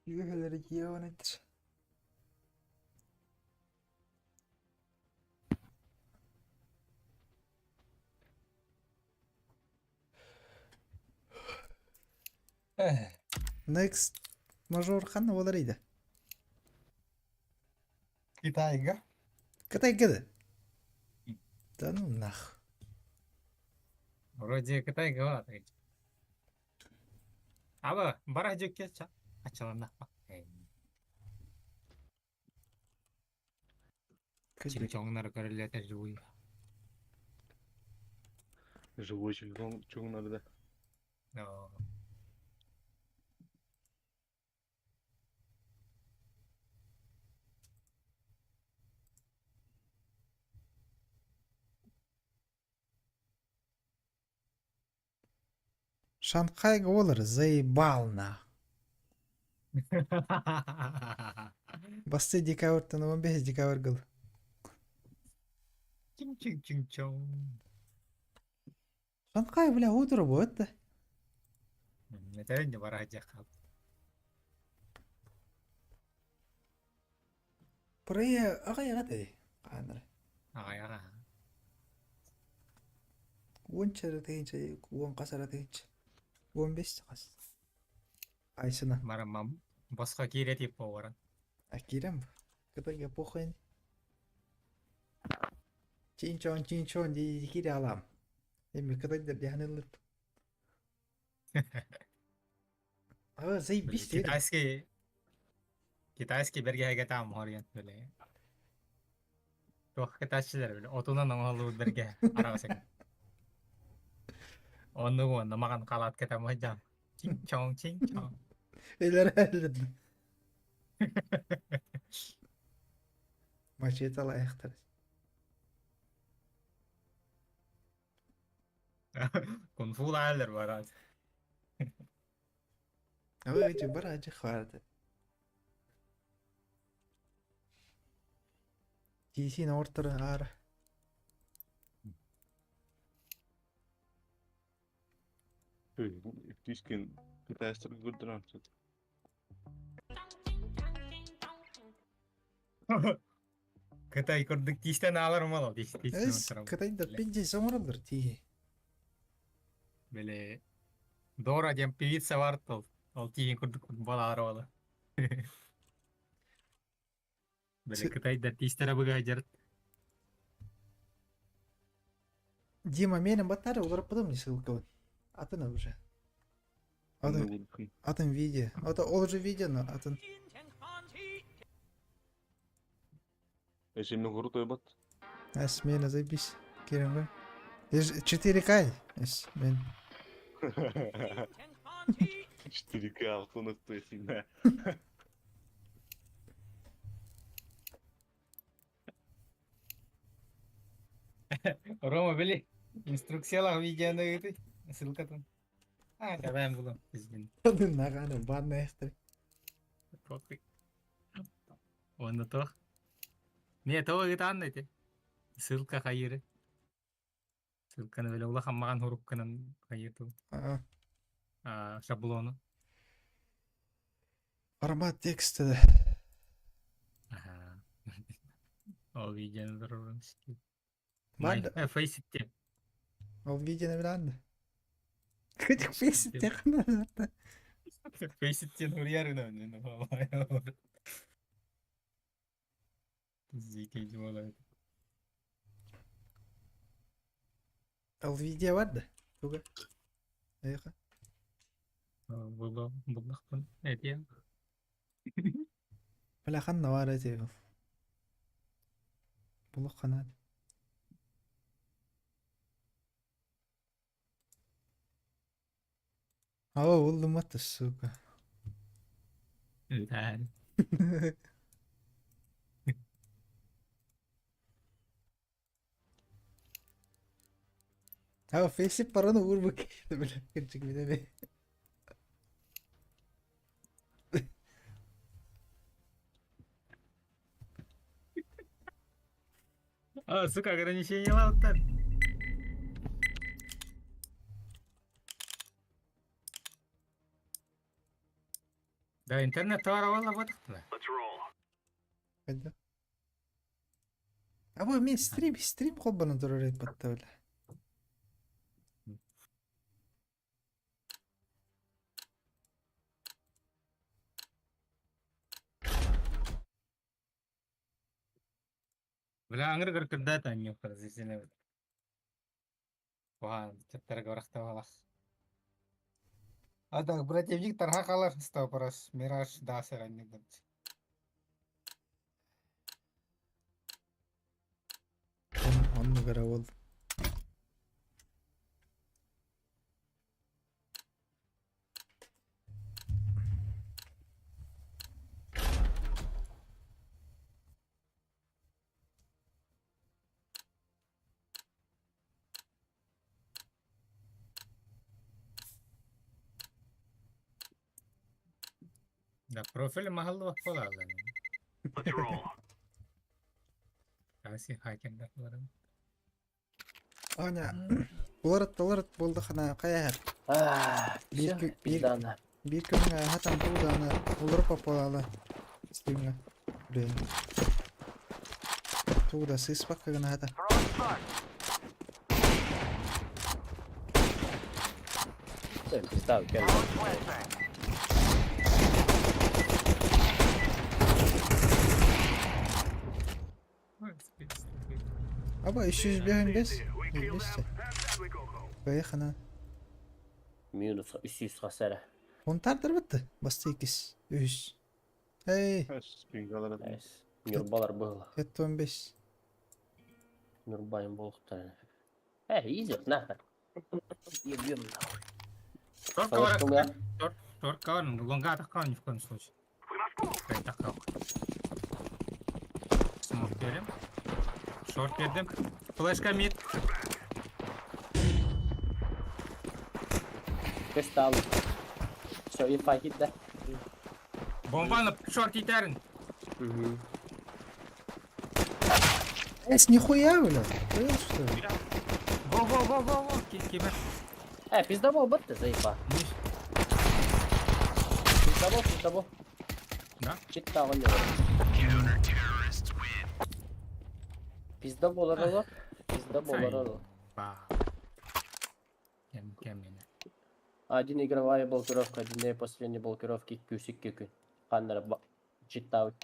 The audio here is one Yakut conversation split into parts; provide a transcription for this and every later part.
Үөһэлэри дьиэҕинэйдэр. Next мажор ханна буолар ыйда? Китайга. Кытайга да? Да ну нах. Вроде Кытайга бар. Аба, бара дьүкке ачаланнахпа. Чиҥ-чоҥнары көрүллэтэ живой. Живой чуҥнары да. Но. Шанхайга буолар заебал нах. Басты декабрьтан 15 декабрь гыл. Чиҥ-чиҥ-чиҥ-чоҥ. Шанхай, бля, утро будет да? Это не бара дьахал. Прая аҕай аҕатай хааннара. Аҕай аҕа. Уонча эрэ тыһыынча, уон хас эрэ тыһыынча. 15 хас. Айсына. Барамам. Босхо киирэ типа баран. А киирэн бу. Кытайга похуй. Чин-чон, чин-чон дии киирэ алам. Эми кытайдар дьаһаныллар. А, заебись ты. Китайский китайский бэргэһэгэ таам хоруйан бile. Туох кытааччылар бile отунан оҥоһуллубут бэргэһэ араҕас эҥин. Оннук уонна маҕан халаат кэтэн сылдьан чиҥ-чоҥ чиҥ-чоҥ. Элэр Мачете лайыктар. Кунг-фу лаалар бараат. Ой, бараачы харды. Тиисин ортора аара. Тискин китайстар көрдөрөн Кытай курдук тиистэн аалар умал тиис Эс, Кытайдар пиздец оҥороллор тииһи. Били Дора диэн певица бар ол ол тииһин курдук балаара ола. Били Кытайдар тиистэрэ быгайдьар. Дима менен баттары уларыппытым не ссылкабын. Атын уже. Атын, атын видео. Это ол же видео, но атын. Эсимни куру тойбат. Эс, мена заебись. Кирен ғой. 4К. Эс, мен. 4К алтын эсиме. Рома, били, инструкциялаах видеоны ыытый, ссылкатын. А, давай булам, пиздин. Наганы банна эстер. Похуй. Онно туох? Не, тоҕо ыытаан ити. Ссылка хайыыры. Ссылканы били улахан маҕан хурукканан хайыыр тыл. А, шаблону. Формат текста. Ага. Ол видеоны турурун Май, фейситте. Ол видеоны билан. Кытык фейситте қана Фейситтен уруйар гына. Зикей буолар. Ол видео бар да? Туга? Эйха. Булла буллахпын этиэм. Бля ханна бар эти. Булук ханаат. Aa булдум атты, сука. Ыытаар. А фейсип параны уурбут бля кырдьык мин эмиэ. А, сука, ограничение лауттар. Да, интернет товар буолла. Хайда? А бу мен стрим холбонон турар эппатта бile. Бля, аңыр кыркырда таньё подозрительно. Ван, чаттарга барахтавалах. А так, противник тарха қалар стопорос, мираж да сыранник. Оннугара ол. Да, профиль махаллы бақпалады. Каси хакердер бар. Аня, уларыт болдухана каяр. А, Бир всё, кү- бир- пиздана. Бир күнгө хатан туудана уларып попалалы. Стримге. Блин. Тууда сыспакка гына хата. Всё, пизда, кел. Аба 305 200. Поехана. Минус 300 хасара. Онтардыр бітті. Басты икис. Үс. Эй, Спингалар. Найс. Нюрбалар было. 15. Нюрбайым болуқтар. Э, изи, нахер. Ебем нахуй. Только Флешку, да? Только он, лонга такого ни в коем случае. Такого. Смок берем. Шорт бердим. Флешка мид. Кристалл. Все, инфа хит, да? Бомбаны шорт итерин. Угу. Эс, нихуя, бля. Понял, что ли? Во, во, во, во, во. Кибер. Э, пиздобол бытты, заеба. Пиздобол, пиздобол. Да? Читтагын не Пиздобол аралы. Пиздобол аралы. Ба. Кем, кем мені. Один игровая блокировка, один последняя блокировки кюсик кюкүн. Ханнара читтаут.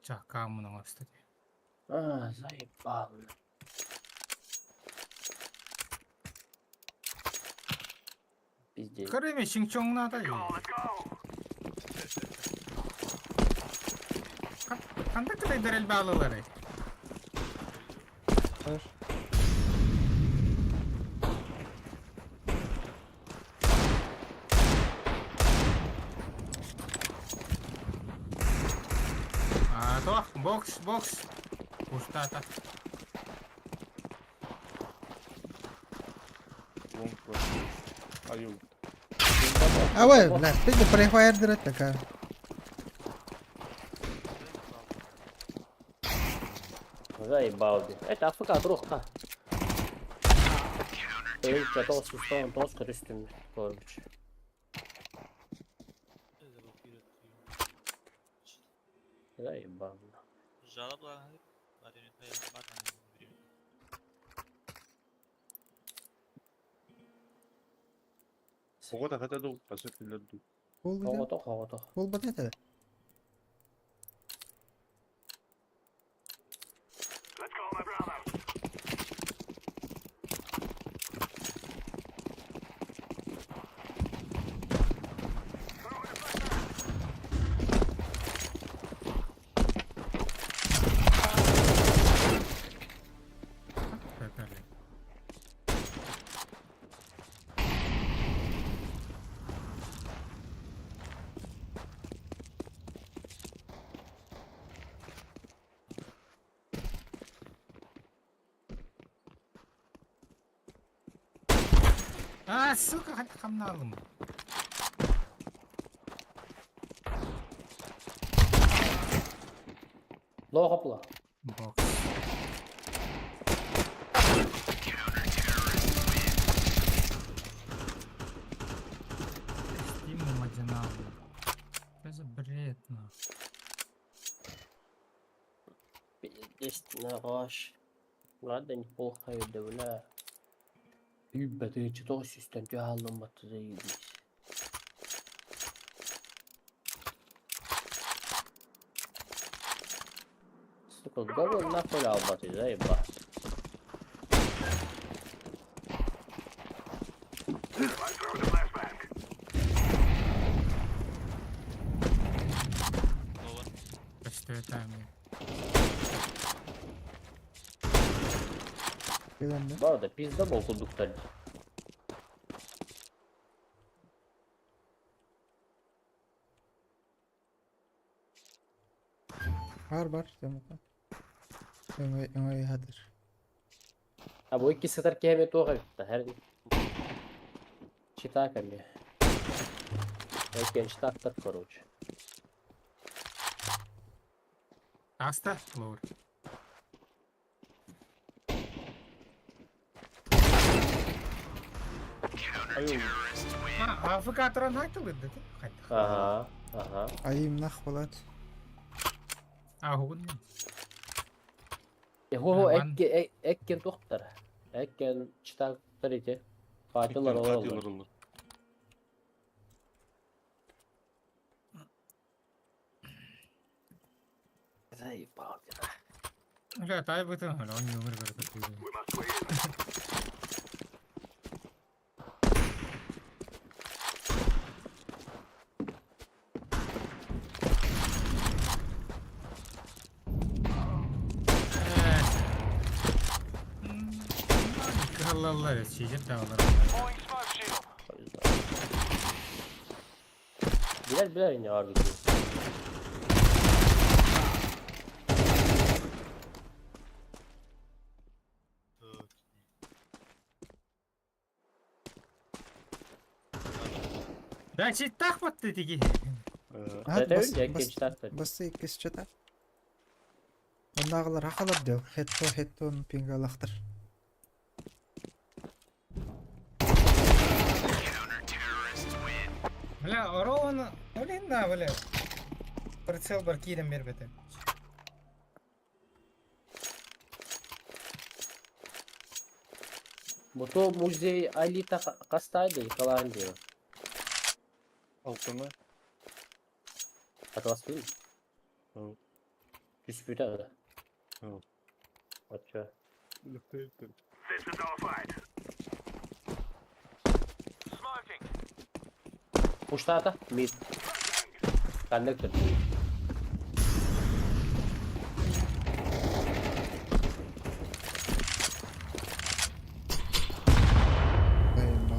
Чака мұның кстати. А, заебал. Пиздец. Кырыме шинчоңна да. Кандай кытай дәрел балалары? Бар. А, то, бокс, бокс. Уштата. Лонг бар. Аю. Абай, бля, ты префайр дырат такая. Заебал. Это АФК друг-ка. Тоғыз тоғыз тоғыз үстім көрміш. Заебал. Жалоба Оҕо тахата ду, пасы күллэр ду. Бол Оғотох, оғотох. Бол бат это. Пепели. А, сука, хоть хамналым. Лоу хопла. Бокс. Стиму маджинал. 10 на Ладно, неплохо бля. Ебать, 900 тюгалом заебись. Сука, говно нахуй албаты, заеба. Что это мне? Кэлэннэ. Правда, пизда был кудуктар. Бар бар демока. Өҥөй өҥөй хатыр. А бу икки сытар кеме туох эбит хэр читаками. Экен читактар, короче. Аста, лор. Айыл. А, АФК туран хайтылыды. Ага, ага. Айым нах болат. А, хугун. Хо Аман. экке эккен туохтар. Эккен читактар ити. Фатилар олар. Катилар олар. Заебал. Бля, тай бытын, он не умер, говорит. Krallar çiğcek dağlar. Билер билер ини арбит. Да читах вот ты таки. Хат Это бас экен бас читактар. басты иккис чата. Оннааҕылар хахалар дел. Хетто хеттон пингалахтар. Бля, орон, блин, на, бля. Прицел бар кирем бербете. Бу музей Алита Кастайды, Голландия. Алтыны. Атлас фильм? Ау. Түспүтэ да. Ау. Очо. Лүктейттер. Пуштата, мид. Коннектор. Айым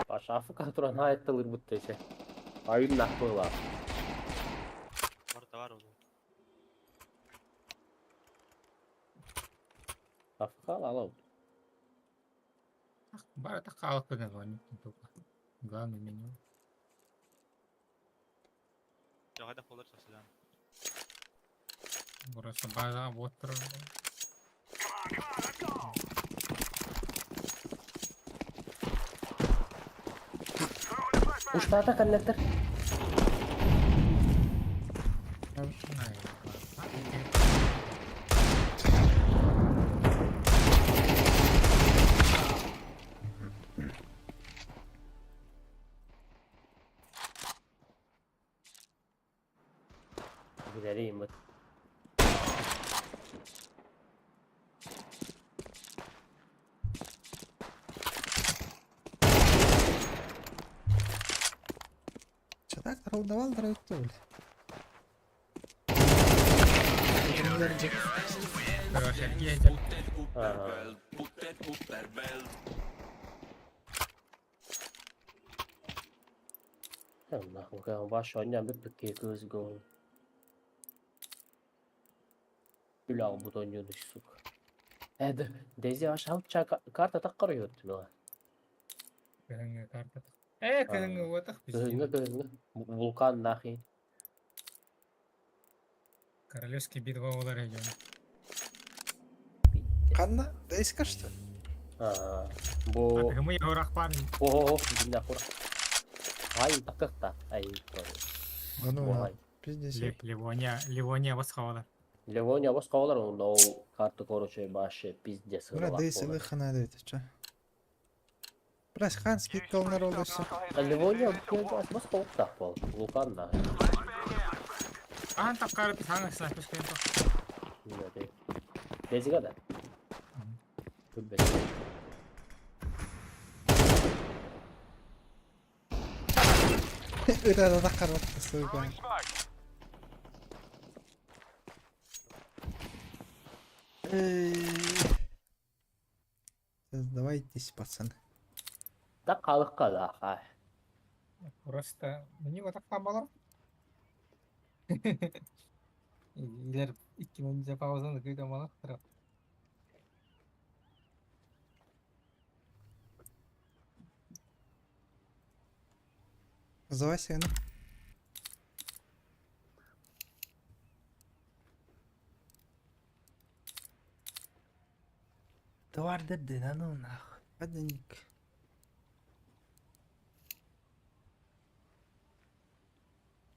Паша АФК туран айттылыр буттайся. Айын нахуйла. Бар да бар ол. АФК алау. Бар это халк название. Главное меню. Жағайда қолдар сасыдан. Просто база вот. Пуштата коннектор. Билерим вот. Чатак таралдавал өттө бile. Короче, едем. Ага. Нахуй, ваш оня бүппүкке көз гол. Үл албыт ойнуду, сука. Эд, Дези аш алча карта таккар өттү била. Кырыңы карта. Э, кырыңы отах Кыһыҥҥы кыһыҥҥы вулкан нахи. Королевский битва буолар дьон. Ханна? Дейска что? Аа, бу Атыгымый орах бар. О, динна кур. Ай, такыхта. Ай, Ану, Ой. пиздец. Ливония, Ливония басқалар. Ливония босқалар, онда ол карта, короче, вообще пиздец. Бля, Дейс или хана дейт, ча. Бля, хан скидка олнар ол өссө. Ливония босқалықтақ бол. Вулкан да. Ахан тапқары писаң снайпер скрин. Дезига да. Күлбет. Ыта да карап сука. Сдавайтесь, пацаны. Да қалыққа да, ха. Просто мне вот так тамалар. Илер 2 минут паузаны күйді малар. Сдавайся, ну. Товар да ну нахуй. Паданник.